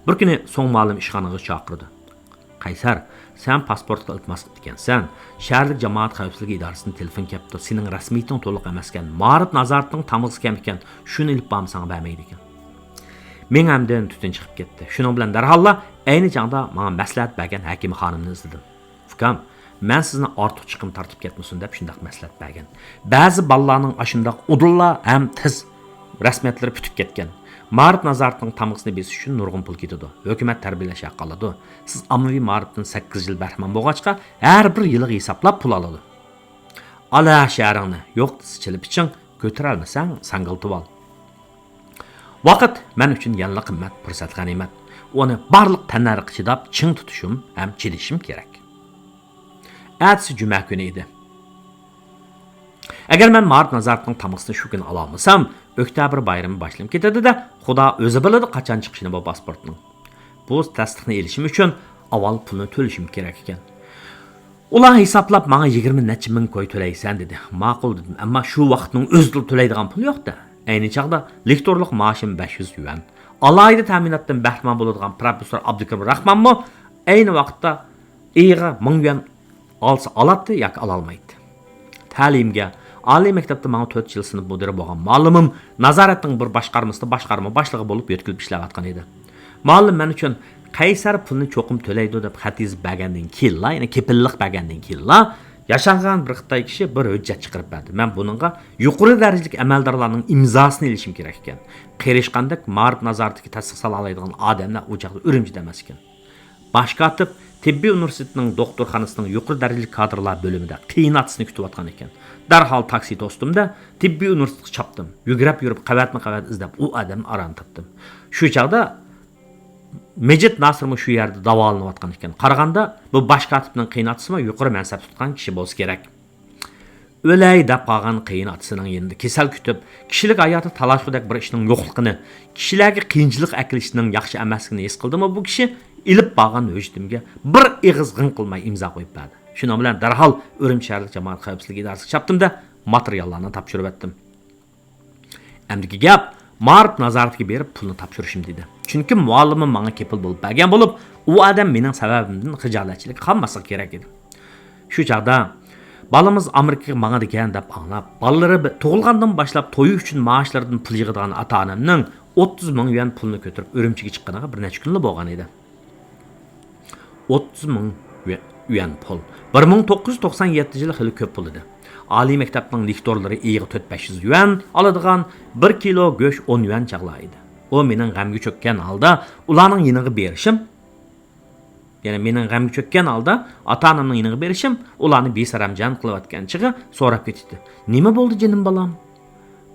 بىر كۈنى سوڭ مۇئەللىم ئىشخانىغا چاقىردى. قەيسەر، سەن پاسپورتقا ئىلتىماس قىپتىكەنسەن. شەھەرلىك جامائەت خەۋپسىزلىكى ئىدارىسىدىن تېلېفون كەپتۇ، سېنىڭ رەسمىيىتىڭ تولۇق ئەمەسكەن. مائارىپ نازارىتىنىڭ تامغىسى كەم ئىكەن، شۇنى ئېلىپ بارمىساڭ بەرمەيدىكەن. مېڭەمدىن تۈتۈن چىقىپ كەتتى. شۇنىڭ بىلەن دەرھاللا ئەينى چاغدا ماڭا مەسلىھەت بەرگەن ھەكىمە خانىمنى ئىزدىدىم. ئۇكام، مەن سىزنى ئارتۇق چىقىم تارتىپ كەتمىسۇن دەپ شۇنداق مەسلىھەت بەرگەن. بەزى بالىلارنىڭ ئاشۇنداق ئۇدۇللا ھەم تېز رەسمىيەتلىرى پۈتۈپ كەتكەن. مائارىپ نازارىتىنىڭ تامغىسىنى بېسىش ئۈچۈن نۇرغۇن پۇل كېتىدۇ. ھۆكۈمەت تەربىيەلەش ھەققى ئالىدۇ. سىز ئاممىۋى مائارىپتىن سەككىز يىل بەھرىمەن بولغاچقا، ھەر بىر يىلىغا ھېسابلاپ پۇل ئالىدۇ. ئالا شەھىرىڭنى، يوق دېسە چېلىپ ئىچىڭ، كۆتۈرەلمىسەڭ ساڭگىلىتىۋال. ۋاقىت مەن ئۈچۈن يەنىلا قىممەت پۇرسەت، غەنىيمەت. ئۇنى بارلىق تەننەرخقە چىداپ چىڭ تۇتۇشۇم ھەم چىدىشىم كېرەك. ئەتىسى جۈمە كۈنى ئىدى. ئەگەر مەن مائارىپ نازارىتىنىڭ تامغىسىنى شۇ كۈنى ئالالمىسام، ئۆكتەبىر بايرىمى باشلىنىپ كېتىدۇ-دە، خۇدا ئۆزى بىلىدۇ قاچان چىقىشىنى بۇ پاسپورتنىڭ. بۇ تەستىقنى ئېلىشىم ئۈچۈن ئاۋۋال پۇلنى تۆلىشىم كېرەك ئىكەن. ئۇلار ھېسابلاپ ماڭا يىگىرمە نەچچە مىڭ كوي تۆلەيسەن دېدى. ماقۇل دېدىم، ئەمما شۇ ۋاقىتنىڭ ئۆزىدىلا تۆلەيدىغان پۇل يوق-دە. ئەينى چاغدا لېكتورلۇق مائاشىم بەش يۈز يۈەن. ئالاھىدە تەمىناتتىن بەھرىمەن بولىدىغان پىروفېسسور ئابدۇكرىم راخمانمۇ ئەينى ۋاقىتتا ئېيىغا مىڭ يۈەن ئالسا ئالاتتى ياكى ئالالمايتتى. تەلىيىمگە ئالىي مەكتەپتە ماڭا تۆت يىل سىنىپ مۇدىرى بولغان مۇئەللىمىم نازارەتنىڭ بىر باشقارمىسىدا باشقارما باشلىقى بولۇپ يۆتكىلىپ ئىشلەۋاتقان ئىدى. مۇئەللىم مەن ئۈچۈن قەيسەر پۇلنى چوقۇم تۆلەيدۇ دەپ خەت يېزىپ بەرگەندىن كېيىنلا، يەنى كېپىللىق بەرگەندىن كېيىنلا، ياشانغان بىر خىتاي كىشى بىر ھۆججەت چىقىرىپ بەردى. مەن بۇنىڭغا يۇقىرى دەرىجىلىك ئەمەلدارلارنىڭ ئىمزاسىنى ئېلىشىم كېرەك ئىكەن. قېرىشقاندەك مائارىپ نازارىتىگە تەستىق سالالايدىغان ئادەملەر ئۇ چاغدا ئۈرۈمچىدە ئەمەس ئىكەن. باش كاتىپ تېببىي ئۇنىۋېرسىتېتىنىڭ دوختۇرخانىسىنىڭ يۇقىرى دەرىجىلىك كادىرلار بۆلۈمىدە قېيىنئاتىسىنى كۈتۈۋاتقان ئىكەن. دەرھال تاكسى توستۇمدا تېببىي ئۇنىۋېرسىتېتقا چاپتىم. يۈگرەپ يۈرۈپ قەۋەتمۇ قەۋەت ئىزدەپ ئۇ ئادەمنى ئاران تاپتىم. شۇ چاغدا مىجىت ناسىرمۇ شۇ يەردە داۋالىنىۋاتقان ئىكەن. قارىغاندا بۇ باش كاتىپنىڭ قېيىنئاتىسىمۇ يۇقىرى مەنسەپ تۇتقان كىشى بولسا كېرەك. ئۆلەي دەپ قالغان قېيىنئاتىسىنىڭ يېنىدا كېسەل كۈتۈپ، كىشىلىك ھاياتىدا تالاشقۇدەك بىر ئىشنىڭ يوقلۇقىنى، كىشىلەرگە قىيىنچىلىق ئەكېلىشىنىڭ ياخشى ئەمەسلىكىنى ھېس قىلدىمۇ، بۇ كىشى ئېلىپ بارغان ھۆججىتىمگە بىر ئېغىز غىڭ قىلماي ئىمزا قويۇپ بەردى. شۇنىڭ بىلەن دەرھال ئۈرۈمچى شەھەرلىك جامائەت خەۋپسىزلىكى ئىدارىسىگە چاپتىم-دە، ماتېرىياللارنى تاپشۇرۇۋەتتىم. ئەمدىكى گەپ مائارىپ نازارىتىگە بېرىپ پۇلنى تاپشۇرۇشۇم، دېدى. چۈنكى مۇئەللىمىم ماڭا كېپىل بولۇپ بەرگەن بولۇپ، ئۇ ئادەم مېنىڭ سەۋەبىمدىن خىجالەتچىلىككە قالماسلىقى كېرەك ئىدى. شۇ چاغدا بالىمىز ئامېرىكىغا ماڭىدىكەن دەپ ئاڭلاپ، بالىلىرى بى-، تۇغۇلغاندىن باشلاپ تويى ئۈچۈن مائاشلىرىدىن پۇل يىغىدىغان ئاتا-ئانامنىڭ ئوتتۇز مىڭ يۈەن پۇلنى كۆتۈرۈپ ئۈرۈمچىگە چىققىنىغا بىر نەچچە كۈنلا بولغان ئىدى. ئوتتۇز مىڭ يۈەن پۇل. بىر مىڭ توققۇز يۈز توقسان يەتتىنچى يىلى خېلى كۆپ پۇل ئىدى. ئالىي مەكتەپنىڭ لېكتورلىرى ئېيىغا تۆت بەش يۈز يۈەن ئالىدىغان بىر كىلو گۆش ئون يۈەن چاغلار ئىدى. ئۇ مېنىڭ غەمگە چۆككەن ھالدا ئۇلارنىڭ يېنىغا بېرىشىم، يەنى مېنىڭ غەمگە چۆككەن ھالدا ئاتا-ئانامنىڭ يېنىغا بېرىشىم ئۇلارنى بىسەرەمجان قىلىۋەتكەن چېغى سوراپ كېتىتتى. «نېمە بولدى جېنىم بالام؟»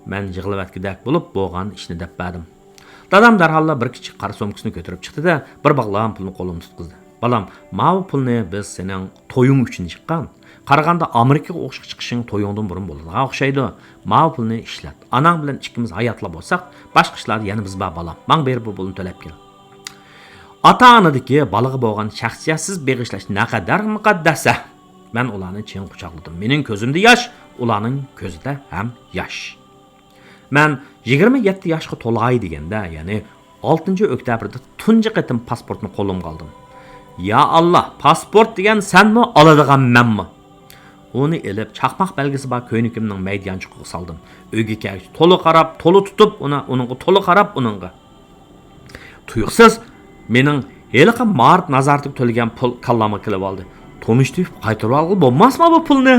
مەن يىغلىۋەتكۈدەك بولۇپ بولغان ئىشنى دەپ بەردىم. دادام دەرھاللا بىر كىچىك قارا سومكىسىنى كۆتۈرۈپ چىقتى-دە، بىر باغلام پۇلنى قولۇمغا تۇتقۇزدى. «بالام، ماۋۇ پۇلنى بىز سېنىڭ تويۇڭ ئۈچۈن چىققان. قارىغاندا ئامېرىكىغا ئوقۇشقا چىقىشىڭ تويۇڭدىن بۇرۇن بولىدىغان ئوخشايدۇ. ماۋۇ پۇلنى ئىشلەت. ئاناڭ بىلەن ئىككىمىز ھاياتلا بولساق، باشقا ئىشلاردا يەنە بىز بار بالام. ماڭا بېرىپ بۇ پۇلنى تۆلەپ كەل.» ئاتا-ئانىدىكى بالىغا بولغان شەخسىيەتسىز بېغىشلاش نەقەدەر مۇقەددەس-ە! مەن ئۇلارنى چىڭ قۇچاقلىدىم. مېنىڭ كۆزۈمدە ياش، ئۇلارنىڭ كۆزىدە ھەم ياش. مەن يىگىرمە يەتتە ياشقا تولاي دېگەندە، يەنى ئالتىنچى ئۆكتەبىردە تۇنجى قېتىم پاسپورتنى قولۇمغا ئالدىم. يا ئاللا، پاسپورت دېگەن سەنمۇ، ئالىدىغان مەنمۇ؟ ئۇنى ئېلىپ، چاقماق بەلگىسى بار كۆينىكىمنىڭ مەيدە يانچۇقىغا سالدىم. ئۆيگە كەلگۈچە تولا قاراپ، تولا تۇتۇپ، ئۇنا-، ئۇنىڭغا تولا قاراپ، ئۇنىڭغا. تۇيۇقسىز مېنىڭ ھېلىقى مائارىپ نازارىتىگە تۆلىگەن پۇل كاللامغا كېلىۋالدى. تونۇشتۇرۇپ قايتۇرۇۋالغىلى بولماسمۇ بۇ پۇلنى؟